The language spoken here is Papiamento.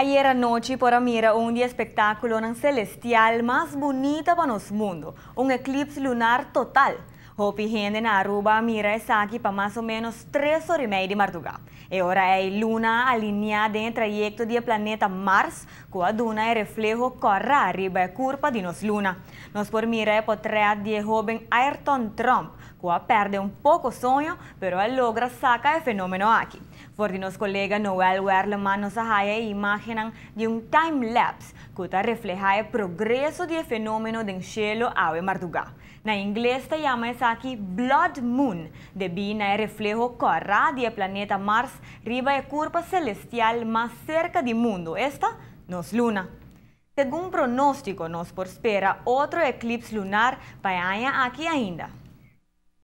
Ayera nochi por a mira un di e espectaculonan celestial mas bunita pa nos mundo, un eclipse lunar total. Hopi hende na Aruba a mira esaki pa mas o menos 3:30 di marduga. E ora ey luna a alinea den trayecto di planeta Mars, cu a duna e refleho cora riba e curpa di nos luna. Nos por mira e portret di hoben Ayrton Trump, cu a perde un poco soño, pero a logra saca e fenomeno aki. For di nos colega Noel Werleman nos a haya imagen di un time-lapse cu ta refleha e progreso di e fenomeno den cielo awe marduga. Na ingles ta yama esaki Blood Moon, debi na e refleho cora di planeta Mars riba e curpa celestial mas cerca di mundo, esta nos luna. Segun pronostico, nos por spera otro eclipse lunar pa e aña aki ainda.